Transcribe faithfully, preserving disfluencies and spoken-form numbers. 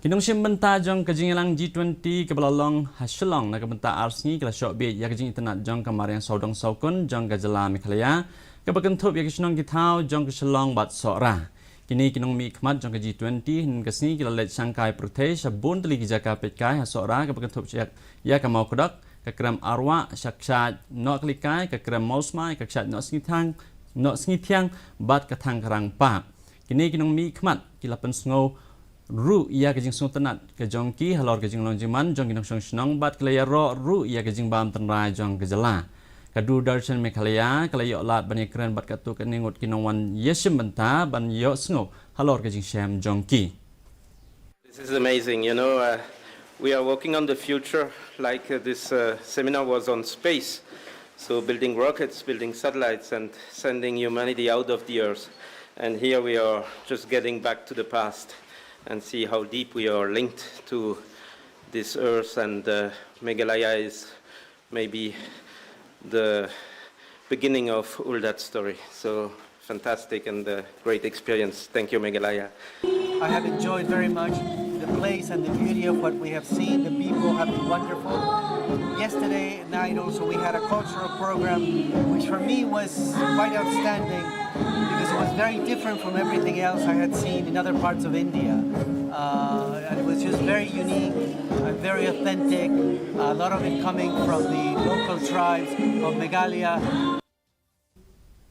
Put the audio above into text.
Ki nongshim bynta jong ka jingïalang G twenty kaba la long ha Shillong na ka bynta ar sngi ki la shoh bieit ïa ka jingitynnad jong ka mariang sawdong sawkun jong ka jylla Meghalaya, kaba kynthup ïa ki shnong ki thaw jong ka Shillong bad Sohra. Kine ki nongmihkhmat jong ka G twenty hynnin ka sngi ki la leit shangkai pyrthei sha bun tylli ki jaka peitkai ha Sohra, kaba kynthup ïa, ïa ka Mawkdok, ka Krem Arwah, sha Kshaid Nohklikai, ka Krem Mawsmai, ka Kshaid Nohsngithiang, Nohsngithiang bad ka Thangkarang Park. Kine ki nongmihkhmat ki la pynsngew ruh ïa ka jingsngewtynnad ka jong ki halor ka jinglong jingman jong ki nongshong shnong bad ki la ïaroh ruh ïa ka jingbam tynrai jong ka jylla. Ka Doordarshan Meghalaya ka la ïoh lad ban ïakren bad katto katne ngut ki nongwan ïashim bynta ban ïohsngew halor ka jingshem jong ki. This is amazing. You know, uh, we are working on the future, like, uh, this, uh, seminar was on space. So building rockets, building satellites, and sending humanity out of the Earth. And here we are just getting back to the past and see how deep we are linked to this Earth. And, uh, Meghalaya is maybe the beginning of all that story. So fantastic and a great experience. Thank you, Meghalaya. I have enjoyed very much the place and the beauty of what we have seen. The people have been wonderful. Yesterday night also we had a cultural program, which for me was quite outstanding because it was very different from everything else I had seen in other parts of India. Uh, it was just very unique and very authentic. A lot of it coming from the local tribes of Meghalaya.